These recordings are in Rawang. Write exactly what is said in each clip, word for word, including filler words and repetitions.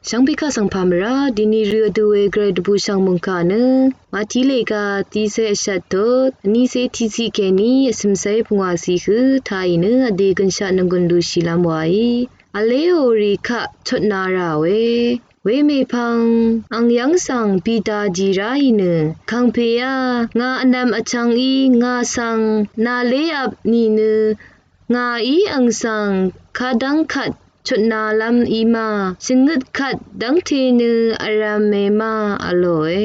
Shvngpè kaq svng pà mvrá dini rø vdú we gvray dvbù shvngmung kaq nø Mati lèga tiqsè vshvt tot vnísè tiqsiq kèní vsø̀msè pungwà siq hø taq í nø vdè gønshaq nvnggùn lushìlv́m wàí vlé orì kaq chotna rà we. Wemèpvng ang yv́ng svng bìda dì ráì nø kàngpè á ngà vnvm vchvng í ngà svng nà lévp nìnø ngàí ang svng kadv́ng kvt chotnalv́m í ma shvngøt kvt dv́ngte nø vrv̄me ma vlòe.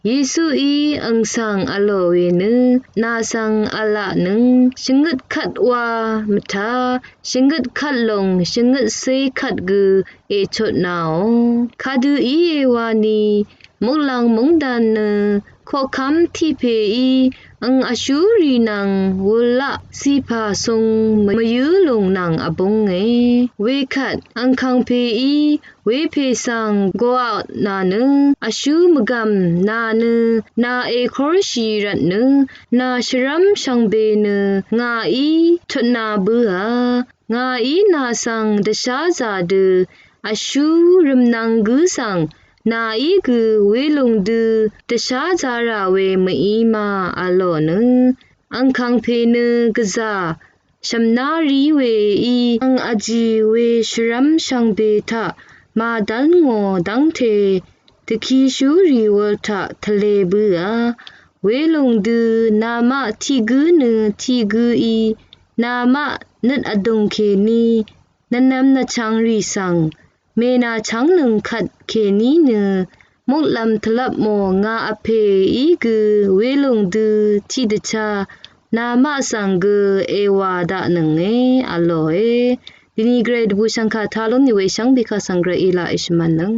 Yesuí ang svng vlò we nø nà svng v̄laq nøng shvngøt kvt wa mvtá shvngøt kvt lòng shvngøt sé kvt gø èchotnaò. Kadø íe wani muqlàng mungdan nø koqkv́m tiq pèí ang vshúrì nvng wulaq cìpà sung mvyǿ lùng nvng vbúnge. Wekvt ang kàngpèí wepè svng goqaq nà nø vshú mvgv̀m nà nø nà èkórshì rvtnø nà shvrv́m shvngbe nø ngàí chotna bǿà ngàí nà svng dvsházà dø vshú rø̀mnvng gǿ svng nàí gø welùng dø dvsházā rà we mv-í ma vlò nø ang kàngpè nø gvzà shv̀mná rí weí ang vjì we shvrv́m shvngbe taq màdv́l ngò dv́ngte dvkishúrì wūl taq tvlē bǿà welùng dø namaq tiq gǿ nø tiq gǿí namaq nøt vdùng kèní nvnvm nvchvngrì svng mènàchv́ngnøng kvt kèní nø muqlv̀m tvlvpmò ngà vpèí gø welùng dø tiqdvchá namaq svng gø èwà daqnønge vlòe. Dini gvray dvbù shvngkà taq lún nì we shvngbe kaq svng gvray í laq èshvmv̄nnøng